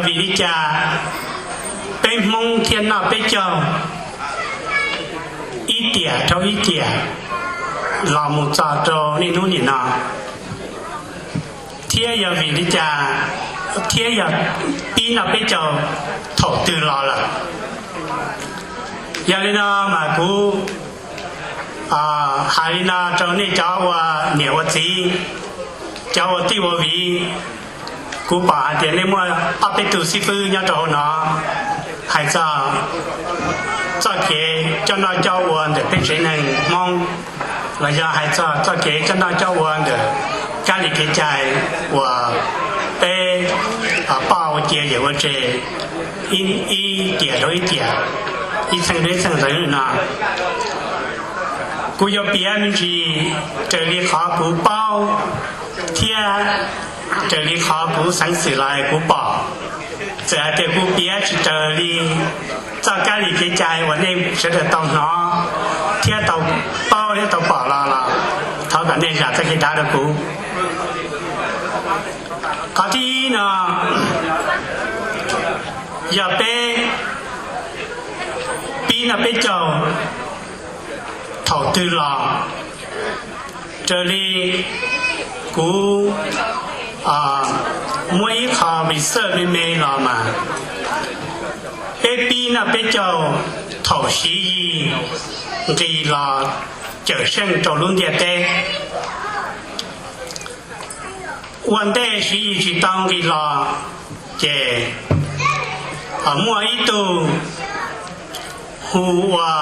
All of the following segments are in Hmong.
Vim li cas peb Hmoob thiaj noj peb caug ib tiam dhau ib tiam los mus txog rau niaj hnub nim no, thiab yog vim li cas thiab yog pib noj peb caug thaum twg los lawm? Yog li no mas kuv hais li no rau nej cov ua niam ua txiv, cov ua tij ua viv, kuv pom hais tias nej muaj ob peb tug xib fwb nyob rau hauv no hais txog txoj kev coj noj coj ua ntawm peb tsev neeg Hmoob, los yog hais txog txoj kev coj noj coj ua ntawm kab li kev cai uas peb poj ua cia yawm ua tseg ib tiam rau ib tiam, ib txheej rau ib txheej ntawd no. Kuv yuav piav me ntsis raws li qhov kuv paub thiab raws li qhov kuv xeev xwm los kuv pom. Txawm hais tias kuv piav tsis raws li txoj kab li kev cai uas nej sawv daws tau hnov thiab tau paub thiab tau pom los los thov kom nej zam txoj kev dav rau kuv. Qhov thib ib no yog peb pib noj peb caug thaum twg los. Raws li kuv muab ib qho research me me los mas, peb pib noj peb caug thaum Siv Yis nqis los cawm seej rau lub ntiaj teb. Ua ntej Siv Yis tsis tau nqis los ces muaj ib tug hu ua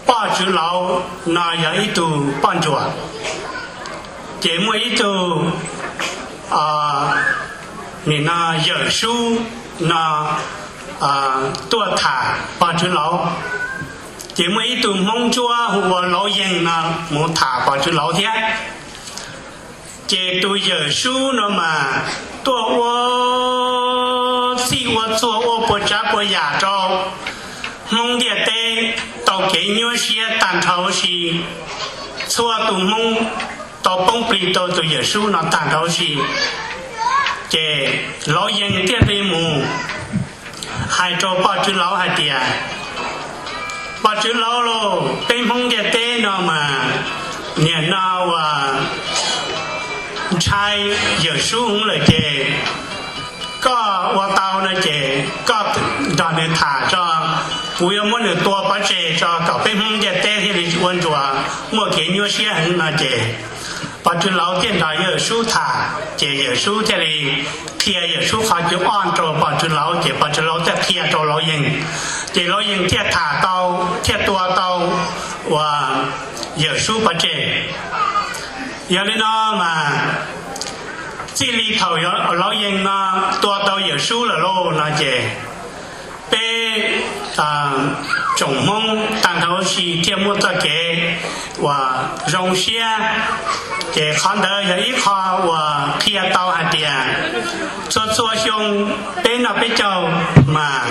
Poj Tswv Lauv no yog ib tug poj ntsuam, ces muaj ib tug nim no Yawm Sub no tuaj tham Poj Tswv Lauv, ces muaj ib tug Hmoob Ntsuab hu ua Lauv Yeeg no mus tham Poj Tswv Lauv thiab. Ces tus Yawm Sub no mas tuaj ua txhij ua txhua ua puas tsav puas yam rau Hmoob ntiaj teb tau kev nyuaj siab tag nrho huv si. Txhua tus Hmoob tau poob plig rau tus Yawm Sub no tag nrho huv si. Ces Lauv Yeeg thiaj li mus hais rau Poj Tswv Lauv hais tias, Poj Tswv Lauv lauj, peb Hmoob ntiaj teb no mas niam no uas ntshai Yawm Sub hwv lawm ces koj ua tau no ces koj nrog nws tham tso, kuv yuav muab nws tua pov tseg tso kom peb Hmoob ntiaj teb thiaj li ua ntsuas muaj kev nyuaj siab heev no ces Poj Tswv Lauv thiaj nrog Yawm Sub tham ces Yawm Sub thiaj li qhia Yawm Sub qhov cub ob rau Poj Tswv Lauv ces Poj Tswv Lauv thiaj qhia rau Lauv Yeeg, ces Lauv Yeeg thiaj tham tau, thiaj tua tau uas Yawm Sub pov tseg. Yog li no mas txij li thaum Lauv Yeeg no tua tau Yawm Sub lawm lauj no ces peb tsoom Hmoob tag nrho huv si thiaj muaj txoj kev uas zoo siab. Ces qhov ntawd yog ib qho uas qhia tau hais tias txhua txhua xyoo peb noj peb caug mas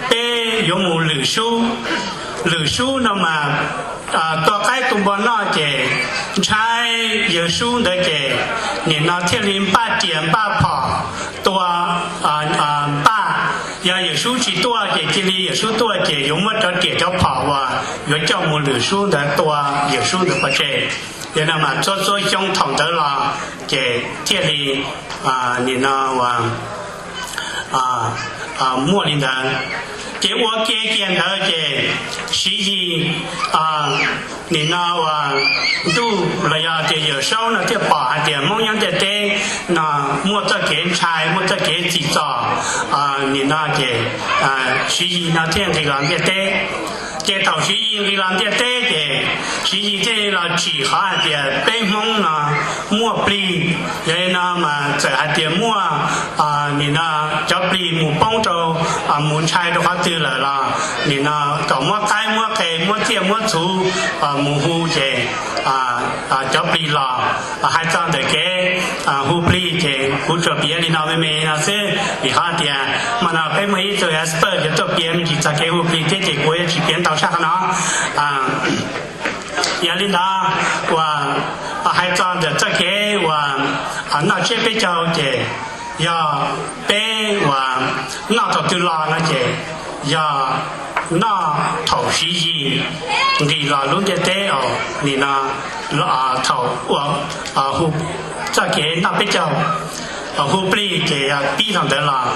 peb yuav mus lwm sub. Lwm sub no mas tua qaib tua npua noj ces ntshai Yawm Sub ntawd ces nim no thiaj li npaj riam npaj phom tua npaj. Yog Yawm Sub tsis tuaj ces cia li Yawm Sub tuaj ces yuav muab cov riam cov phom uas yuav coj mus lwm sub ntawd tua Yawm Sub ntawd pov tseg. Yog no mas txhua txhua xyoo thaum ntawd los ces thiaj li nim no muaj li ntawd. Ces ua ke kiag ntawd ces Siv Yis nim no uas ntuj los yog tias Yawm Saub no thiaj pom hais tias Hmoob nyob ntiaj teb no muaj txoj kev ntshai muaj txoj kev txim txom. Nim no ces Siv Yis no thiaj nqis los ntiaj teb. Ces thaum Siv Yis nqis los ntiaj teb ces Siv Yis thiaj li los tsim qhov hais tias peb Hmoob no muaj plig. Yog li no mas txawm hais tias muaj nim no cov plig mus poob rau, mus ntshai rau qhov twg lawm los nim no kom muab qaib muab qe muab txiaj muab txhuv mus hu ces cov plig los. Hais txog ntawm kev hu plig ces kuv tsuas piav li no me me no xwb vim qhov tias hmo no peb muaj ib tug expert yuav tuaj piav me ntsis txog kev hu plig thiab ces kuv yuav tsis piav ntau sab qhov no. Yog li ntawd uas hais txog ntawm txoj kev uas noj tsiab peb caug ces Yog peb uas noj thaum twg los no ces yog noj thaum siv yig nqis los lub ntiaj teb, nim no thaum hu txoj kev noj peb caug, hu plig ces yog pib thaum ntawd los.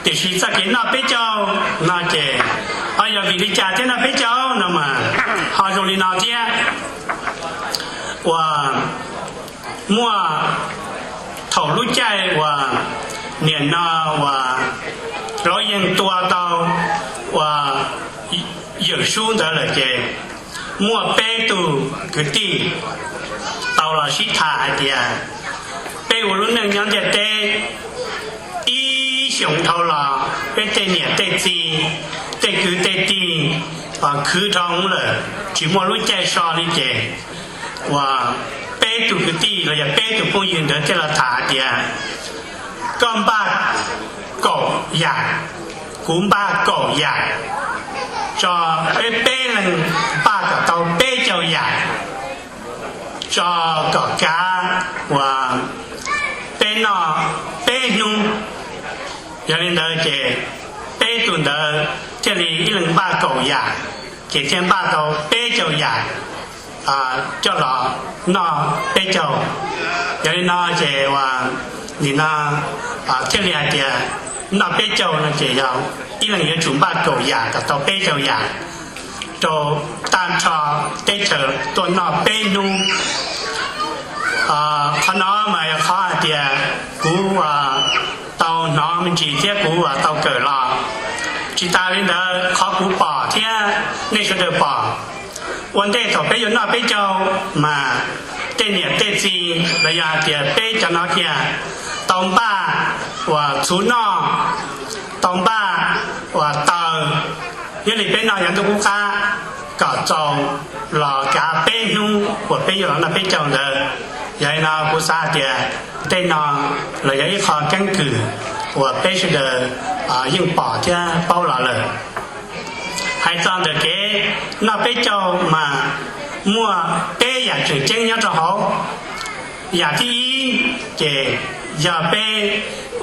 Tiam sis txoj kev noj peb caug no ces ho yog vim li cas thiaj noj peb caug no mas ho zoo li no thiab. Uas muaj thaum lub caij uas nim no uas Lauj Yeej tua tau uas Yawm Sub ntawd lawm ces muaj peb tug kwv tij tau los sib tham hais tias peb ua lub neej nyob ntiaj teb ib xyoos dhau los peb tej niam tej txiv, tej kwv tej tij khwv dhau lawm, tsis muaj lub caij so li ces uas peb tug kwv tij los yog peb tug phooj ywg ntawd thiaj los tham hais tias koj npaj kaum yam, kuv npaj kaum yam, tso peb peb leeg npaj kom tau peb caug yam, tso kom kav uas peb noj peb hnub. Yog li ntawd ces peb tug ntawd thiaj li ib leeg npaj kaum yam, ces thiaj npaj tau peb caug yam coj los noj peb caug. Yog li no ces uas nim no thiaj li hais tias noj peb caug no ces yog ib leeg yuav tsum npaj kaum yam kom tau peb caug yam rau tag nrho teb chaws tuaj noj peb hnub. Qhov no mas yog qhov hais tias kuv tau hnov me ntsis thiab kuv tau kawm los. Tsis tas li ntawd, qhov kuv pom thiab nej sawv daws pom, ua ntej thaum peb yuav noj peb caug mas tej niam tej txiv los yog hais tias peb cov no kiag tau npaj uas txhuv noj, tau npaj uas taws, nyob li peb noj yav ntuj qub qab kom txaus los kav peb hnub uas peb yuav los noj peb caug ntawd. Yog li no kuv xav hais tias tej no los yog ib qho keeb kwm uas peb sawv daws yeej pom thiab paub los lawm. Hais txog ntawm kev noj peb caug mas muaj peb yam tseem ceeb nyob rau hauv. Yam thib ib ces yog peb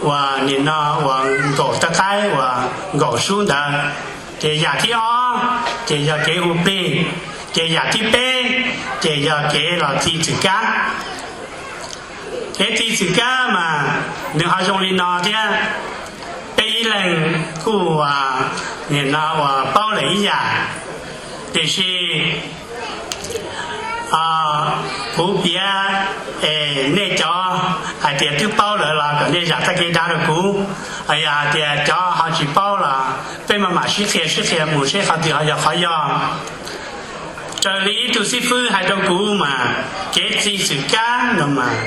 uas nim no uas nkaum tawv qaib uas nkaum sub ntawd, ces yam thib ob ces yog kev hu plig, ces yam thib peb ces yog kev los txi txwm kab. Kev txi txwm kab mas nws ho zoo li no thiab, peb ib leeg kuj nim no uas paub lawm ib yam, tiam sis kuv piav es nej cov hais tias twb paub lawm los kom nej zam txoj kev dav rau kuv. Yog hais tias cov ho tsis paub los peb mam mam sib qhia sib qhia mus seb qhov twg ho yog qhov yog. Raws li ib tug xib fwb hais rau kuv mas kev txi txwm kab no mas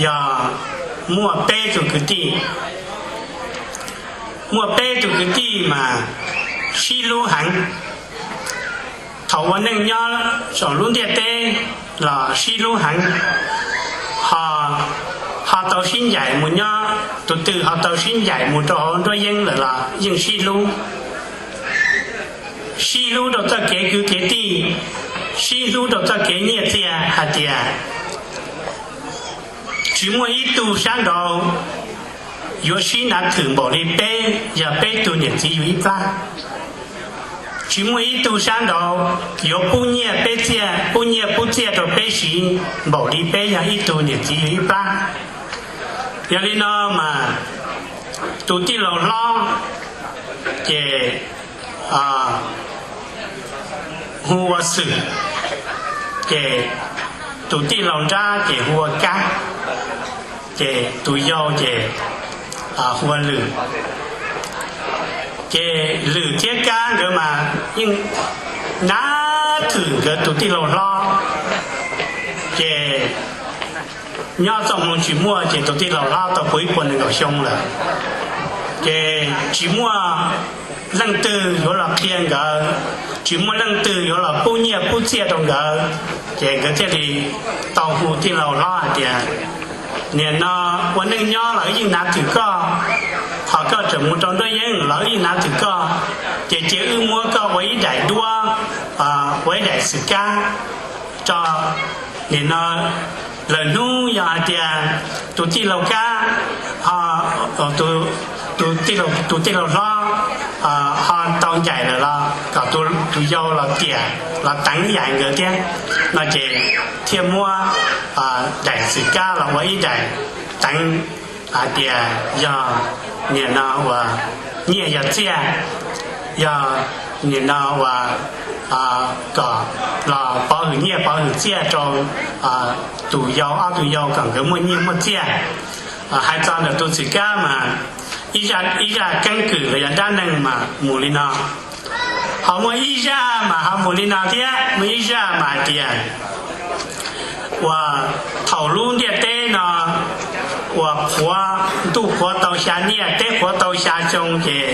yog muaj peb tug kwv tij, muaj peb tug kwv tij mas sib hlub heev. Thaum ua neej nyob saum lub ntiaj teb los sib hlub heev, ho tau sib ncaim mus nyob, tus twg ho tau sib ncaim mus rau hauv nruab yeeb lawm los yeej sib hlub. Sib hlub rau txoj kev kwv kev tij, sib hlub rau txoj kev nyiaj txiag hais tias tsis muaj ib tug sab nraud yuav sib nav thwm npaum li peb yog peb tug niam txiv yug ib plab. Tsis muaj ib tug sab nraud yuav pub nyiaj peb txiaj, pub nyiaj pub txiaj rau peb siv npaum li peb yog ib tug niam txiv yug ib plab. Yog li no mas tus tij laug hlob ces hu ua Xwm, ces tus tij laug nrab ces hu ua Kab, ces tus yau ces hu ua Lwm. Ces Lwm thiab Kab nkawd mas yeej nav thwm nkawd tus tij laug hlob. Ces nyob txoj hmoo tsis muaj ces tus tij laug hlob tau puv ib puas nees nkaum xyoo lawm, ces tsis muaj leej twg yuav los qhia nkawd, tsis muaj leej twg yuav los pub nyiaj pub txiaj rau nkawd, ces nkawd thiaj li tau hu tij laug hlob hais tias, nim no ua neej nyob los wb yeej nav thwm koj, ho koj tseem mus rau nruab yeeb los wb yeej nav thwm koj, ces cia wb muab koj ua ib daim duab, ua ib daim xwm kab tso. Nim no lawm hnub yog hais tias tus tij laug Kab ho tus, tus tij laug hlob ho tau ncaim lawm los kom tus yau los tiam los teev ib yam nkawd thiab no ces thiaj muab daim txwm kab los ua ib daim teev hais tias yog nim no uas nyiaj yog txiaj, yog nim no uas kom los pov hwm nyiaj pov hwm txiaj rau tus yau, ob tug yau kom nkawd muaj nyiaj muaj txiaj. Hais txog ntawm tus txwm kab mas ib zaj keeb kwm los yog dab neeg mas mus li no. Ho muaj ib zaj mas ho mus li no thiab, muaj ib zaj mas hais tias uas thaum lub ntiaj teb no uas qhuav, ntuj qhuav tau xya niaj, teb qhuav tau xya xyoo ces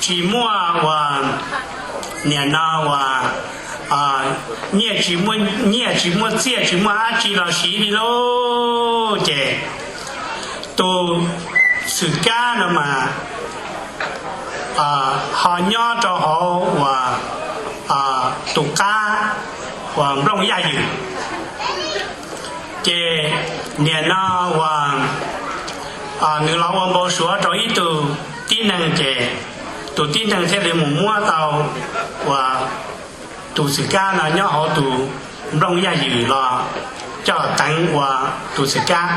tsis muaj uas nim no uas nyiaj tsis muaj, nyiaj tsis muaj txiaj tsis muaj dab tsi los siv li lauj. Ces tus txwm kab no mas ho nyob rau hauv uas tus qab uas nplooj yaj ywm. Ces nim no uas nws los ua npau suav rau ib tug tib neeg ces tus tib neeg thiaj li mus muab tau uas tus txwm kab no nyob hauv tus nplooj yaj ywm los coj teev ua tus txwm kab.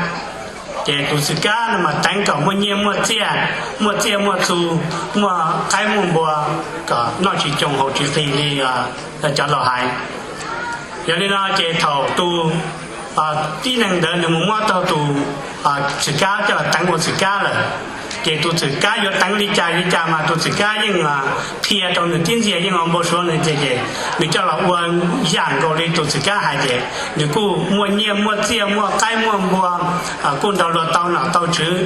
Ces tus txwm kab no mas teev kom muaj nyiaj muaj txiaj, muaj txiaj muaj txu, muaj qaib muaj npua, kom noj tsis coo haus tsis qis li cov laus hais. Yog li no ces thaum tus tib neeg ntawd nws mus muab tau tus txwm kab coj los teev ua txwm kab lawm, ces tus txwm kab yuav teev li cas li cas mas tus txwm kab yeej qhia rau nws tib ntxiag, yeej ua npau suav nws tias ces nws coj los ua yam nkaus li tus txwm kab hais ces nws kuj muaj nyiaj muaj txiaj muaj qaib muaj npua, kuj nrog luag tau nom tau tswv.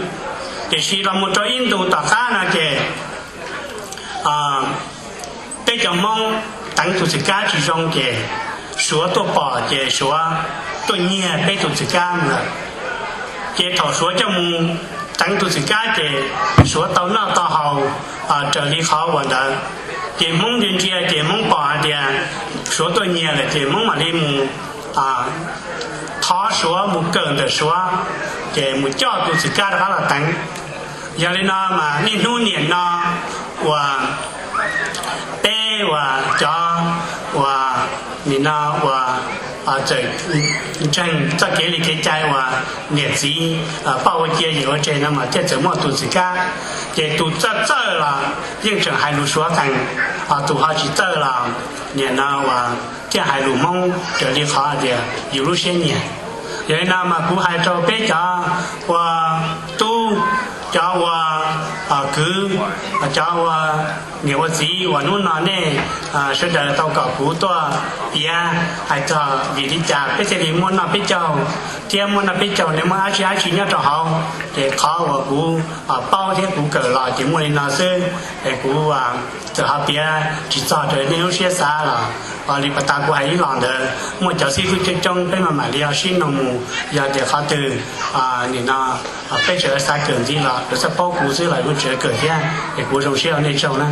Tiam sis los mus rau ib ntus tom qab no ces peb cov Hmoob teev tus txwm kab tsis zoo ces Suav tuaj pom ces Suav tuaj nyiag peb tus txwm kab lawm. Ces thaum Suav coj mus teev tus txwm kab ces Suav tau noj tau haus raws li qhov uas ntawd. Ces Hmoob ntsia ntsia ces Hmoob pom hais tias Suav tuaj nyiag lawm ces Hmoob mam li mus thov Suav, mus kawm ntawm Suav, ces mus coj tus txwm kab rov qab los teev. Yog li no mas niaj hnub nim no uas peb uas cov uas nim no uas txawm ntseeg txoj kev li kev cai uas niam txiv poj ua cia yawm ua tseg no mas thiaj txawm muaj tus txwm kab. Ces tus txawj txawj los yeej tseem hais lus Suav qees, tus ho tsis txawj los nim no uas thiaj hais lus Hmoob raws li qhov tias yus lub siab nyiam. Yog li no mas kuv hais rau peb cov uas tub, cov uas kwv, cov uas niam ua txiv uas hnub no nej sawv daws tau kom kuv tuaj piav hais txog vim li cas peb thiaj li muaj noj peb caug thiab muaj noj peb caug nej muaj dab tsi dab tsi nyob rau hauv. Ces qhov uas kuv paub thiab kuv kawm los ces muaj li no xwb, es kuv txawm ho piav tsis txog raws nej lub siab xav los li pas tas kuv hais ib los ntawd muaj cov xib fwb coob coob peb mam mam li ho sib nug mus, yog tias qhov twg nim no peb tseem xav kawm ntxiv los kuv txhob paub kuv xwb los kuv tseem kawm thiab, es kuv zoo siab ua nej tsaug na.